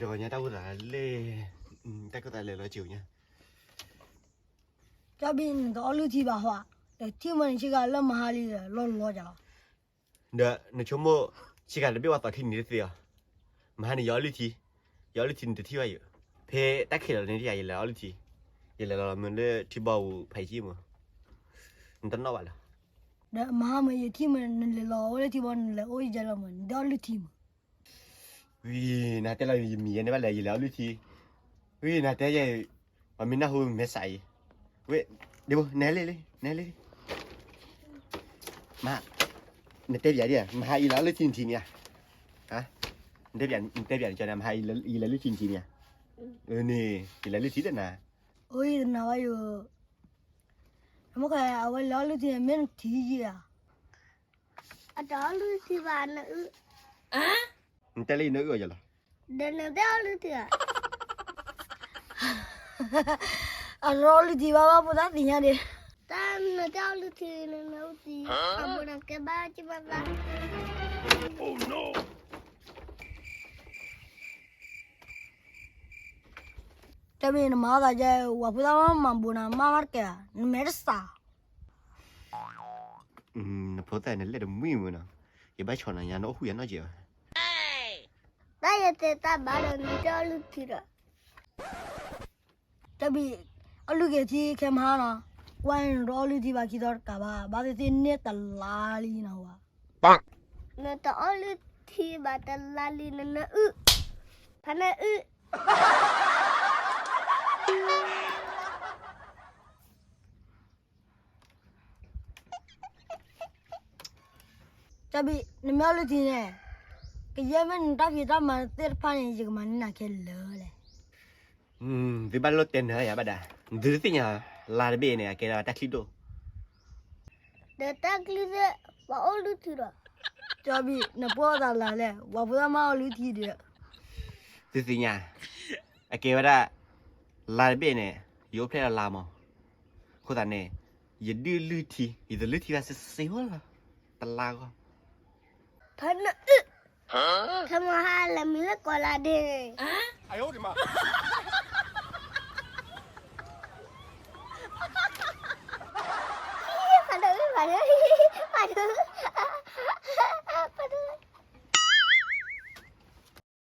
ညါတၢ်အိၣ်သးလဲၣ်, တၢ်ကသးလဲၤလီၤစ့ၢ်ညါ. ကၠီဘံၣ် နတအီၣ်လုၢ်ထံဘၣ်ဟီ, ဒီးထံၣ်မၢနဆ့ကၤလၢမဟါလံဒီး လီၤလီၤကလီၤ. ဒီးနဆိကမိၣ် ဆ့ကၤတဘ့ၣ်ဝဲသီခံနံၤတသ့အီၤ, မဟါန့ၣ်ယအီၣ်လုၢ်ထံ, ယအီၣ်လုၢ်ထံနတထံၣ်ဘၣ်ယိာ်, ဖဲတၢ်ခံးလီၤန့ၣ်တယၤ ယလဲၤအီၣ်လုၢ်ထံ, ယလဲၤလီၤလီၤမုာ်လၢထံဘီပူၤဖးယံာ်မး, နတနီၣ်ဘၣ်လီၤ. ဒီးမဟါမၢယထံၣ်မၢနလဲၤလီၤအိၣ်လၢထံဘီ နလဲၤအိၣ်ယဲလီၤမၢ နတအီၣ်လုၢ်ထံမၢ. ဝံၤ နတဲလီၤယမံၤယဲန့ၣ်ဘၣ်လဲၣ် ယလဲၤအီၣ်လုၢ်ထံ, ဝံၤ နတဲယဲ, ပှၤမ့ၢ်နၢ်ဟူမဲာ်ဆှးအံၤ, ဝံၤ ဒ့ဘိ နဲလံလံ နဲလံလံ, မဟါ, နတဲပၠးဒ် မဟါအံၤလဲၤအီၣ်လုၢ်ထံနထံၣ်မ့ၢ်ဧါ, နတဲပၠး နတဲပၠးန့ၣ် မဟါအံၤလဲၤလုၢ်ထံနထံၣ်မ့ၢ်ဧါ, န့ၣ် ယလဲၤလုၢ်ထံတနၤ, အိၣ်ယတနၤဘၣ်ယိာ်, မ့ၢ်ဃဲအဝဲလဲၤအီၣ်လုၢ်ထံန့ၣ် မ့ၢ်နထံၣ်ယဲဧါ. အတအီၣ်လုၢ်ထံဘၣ်နအုၣ်, နတဲလၢယနအုၣ်အီၤယလီၤ, ဒီးနတအီၣ်လုၢ်ထံဧါ, အတအီၣ်လုၢ်ထံဘၣ်ဘၣ်ဖိသၣ်သ့ၣ်ညါဒ့, တၢ်နတအီၣ်လုၢ်ထံနနအုၣ်ထံ, အဘူးနကဲဘၣ်က့ၤဘၣ်ဘၣ်. တမ့ၢ်နမၤအသးကဲ ဝၤဖိသၣ်မးမၤဘူးနၤမးမးတကဲ, နမဲာ်တစး, နဖိသၣ်နလဲၣ်တမှံမးနီၤ, ယဘၣ်ဆီၣ်နၤညါနအိၣ်ဃုာ်ယၤနီၢ်ကဲးဘၣ်, တၢ်ယတဲတၢ်ဘၣ်ဒီးနတအီၣ်လုၢ်ထံဒီး တဘံၣ်, အီၣ်လုၢ်က့ၤထံခဲမဟါနီၤ, ကွၢ်နတအီၣ်လုၢ်ထံဘၣ်ခံသီတကးဘၣ်, ဘၣ်သ့ၣ်သ့ၣ်န့ၣ်တလါလံနီၤဝဲ, နတအီၣ်လုၢ်ထံဘၣ်တလါလံ နနအုၣ်, ဖးနအုၣ် တဘံၣ် နမ့ၢ်အီၣ်လုၢ်ထံန့ၣ်, ကယဲၢ်မ့ၢ်နတၢ်ဖံးတၢ်မၤသ့ၣ်တဖၣ်န့ၣ် ယကမၤန့ၢ်နၤခဲလၢာ်လဲၣ်. သုဘၣ်လိၣ်တဲနၤယၤဘၣ်ဒၣ်, သုတသ့ၣ်ညါ, လါတဘ့ၣ်န့ၣ် အကဲဒီးတၢ်ချံဒိၣ်, ဒီးတၢ်ချံသ့ၣ် ပှၤအီၣ်လုၢ်ထံဒီး, တဘံၣ် နပှီၢ်သးလၢလဲၣ်, ပှၤဖိသၣ်မးအီၣ်လုၢ်ထံဒီး, သုသ့ၣ်ညါ, အကဲဝဲဒၣ်, လါတဘ့ၣ်န့ၣ်, ယအိၣ်ဖျဲၣ်လီၤလါမး, အဃိသတးန့ၣ်, ယဒုးလုၢ်ထံ, ယတလုၢ်ထံဘၣ်စ့စ့ဖိလီၤ, တလါဂီၢ် ဖနအုၣ်, ဖမဟါလၢမံၤလၢကီးလါဒ့န့ၣ်,